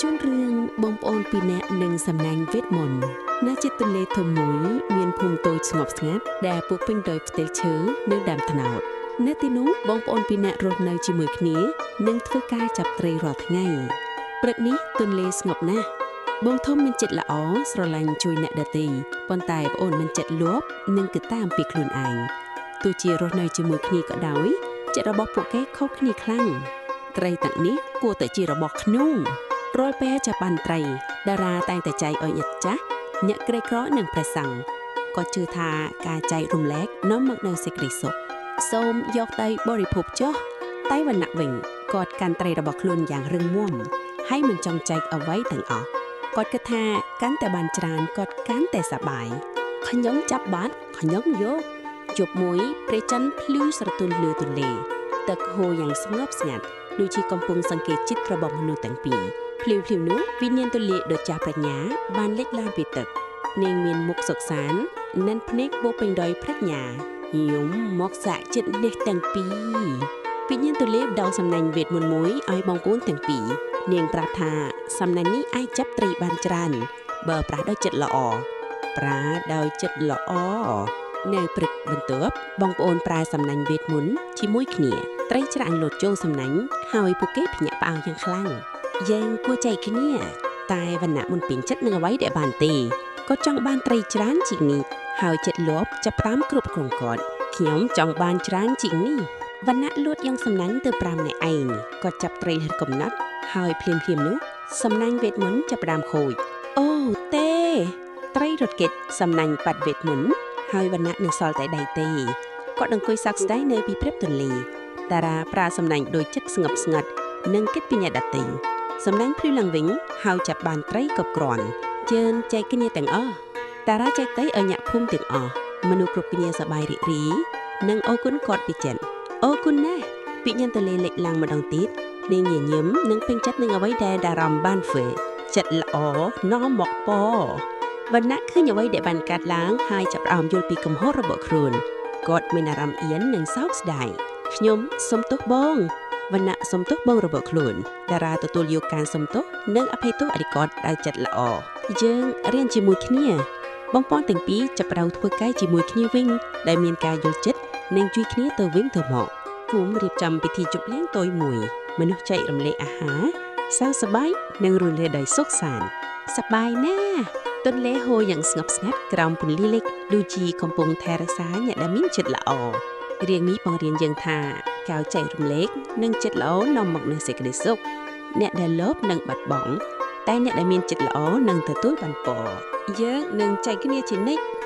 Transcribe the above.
ជូនរឿងបងប្អូនពីរនាក់និងសំណាញ់វេទមន្តនៅជិតទន្លេធំមួយមានភូមិតូចស្ងប់ស្ងាត់ដែលពោរពេញដោយផ្ទះឈើនិងដើមត្នោតនៅទីនោះបងប្អូនពីរនាក់រស់នៅជាមួយគ្នានិងធ្វើការចាប់ត្រីរាល់ថ្ងៃព្រឹកនេះទន្លេស្ងប់ណាស់បងធំមានចិត្តល្អស្រឡាញ់ជួយអ្នកដទៃប៉ុន្តែប្អូនមានចិត្តលោភនិងគិតតាមពីខ្លួនឯងទោះជារស់នៅជាមួយគ្នាក៏ដោយចិត្តរបស់ពួកគេខុសគ្នាខ្លាំងត្រីទាំងនេះគួរតែជារបស់ខ្ញុំ រាល់ពេលចាប់បានត្រីតារាតែងតែចែកឲ្យញាតិចាស់អ្នកក្រីក្រនិងព្រះសង្ឃក៏ជឿថាការចែករំលែកនាំមកនូវសេចក្តីសុខសូមយកទៅបរិភោគចុះតែវណ្ណៈវិញគាត់កាន់ត្រីរបស់ខ្លួនយ៉ាងរឹងមាំហើយមិនចង់ចែកអ្វីទាំងអស់គាត់គិតថាកាន់តែបានច្រើនគាត់កាន់តែសប្បាយខ្ញុំចាប់បាត់ខ្ញុំយកជប់មួយព្រះច័ន្ទភ្លឺស្រទន់លើទន្លេទឹកហូរយ៉ាងស្ងប់ស្ងាត់ដូចជាកំពុងសង្កេតចិត្តរបស់មនុស្សទាំងពីរ ភ្លាមៗនោះវិញ្ញាណទលាដ៏ចាស់ប្រាជ្ញាបានលេចឡើងពីទឹកនាងមានមុខសុខសាន្តនិងភ្នែកពោរពេញដោយប្រាជ្ញាយំមកសាកចិត្តនេះទាំងពីរវិញ្ញាណទលាផ្ដល់សំណាញ់វេទមន្តមួយឲ្យបងប្អូនទាំងពីរនាងប្រាប់ថាសំណាញ់នេះអាចចាប់ត្រីបានច្រើនបើប្រាស់ដោយចិត្តល្អប្រាដោយចិត្តល្អនៅព្រឹកបន្ទាប់បងប្អូនប្រើសំណាញ់វេទមន្តជាមួយគ្នាត្រីច្រានលោតចូលសំណាញ់ហើយពួកគេភ្ញាក់ផ្អើលយ៉ាងខ្លាំង យើងគួរចែកគ្នា តែវណ្ណៈមិនពេញចិត្តនឹងអ្វីដែលបានទេគាត់ចង់បានត្រីច្រើនជាងនេះហើយចិត្តលោភចាប់ផ្ដើមគ្រប់គ្រងគាត់ខ្ញុំចង់បានច្រើនជាងនេះវណ្ណៈលួចយ៉ាងសំណាញ់ទៅប្រាំអ្នកឯងគាត់ចាប់ត្រីហិតកំណត់ហើយភ្លាមៗនោះសំណាញ់វេទមន្តចាប់ផ្ដើមខូចអូទេ ត្រីរត់គេចសំណាញ់បាត់វេទមន្តហើយវណ្ណៈនឹងសល់តែដៃទេគាត់អង្គុយសោកស្ដាយនៅពីព្រឹបទន្លេតារាប្រាសំណាញ់ដោយចិត្តស្ងប់ស្ងាត់និងគិតពីអ្នកដទៃ សំណាញ់ភ្លឺឡើងវិញហើយចាប់បានត្រីគ្រប់គ្រាន់ជើងចែកគ្នាទាំងអស់តារាចែកត្រីឲ្យញាក់ភូមិទាំងអស់មនុស្សគ្រប់គ្នាសប្បាយរីករាយនិងអរគុណគាត់ពីចិត្តអរគុណណាស់ពីញ៉ាំទលេលេចឡើងម្ដងទៀតនាងញញឹមនិងពេញចិត្តនឹងអ្វីដែលតារ៉ាំបានធ្វើចិត្តល្អនាំមកពវណ្ណៈឃើញអ្វីដែលបានកាត់ឡើងហើយចាប់ផ្ដើមយល់ពីកំហុសរបស់ខ្លួនគាត់មានអារម្មណ៍អៀននិងសោកស្ដាយខ្ញុំសុំទោសបងវណ្ណៈសុំទោសបងរបស់ខ្លួន តារាទទួលយកការសំទោសនិងអភ័យទោសអរិកតដោយចិត្តល្អយើងរៀនជាមួយគ្នាបងប្អូនទាំងពីរចាប់ផ្ដើមធ្វើការជាមួយគ្នាវិញដែលមានការយល់ចិត្តនិងជួយគ្នាទៅវិញទៅមកភូមិរៀបចំពិធីជប់លៀងតូចមួយមនុស្សចែករំលែកអាហារសើចសប្បាយនិងរស់លេដោយសុខសាន្តសប្បាយណាស់ទន្លេហូរយ៉ាងស្ងប់ស្ងាត់ក្រោមពន្លឺលិចដូចជាកំពុងថែរក្សាអ្នកដែលមានចិត្តល្អរឿងនេះបង្រៀនយើងថាការចែករំលែកនិងចិត្តល្អនាំមកនូវសេចក្តីសុខ អ្នកដែលលោភនឹងបាត់បង់តែអ្នកដែលមានចិត្តល្អនឹងទទួលបានពរយើងនឹងចែកគ្នាជានិច្ច។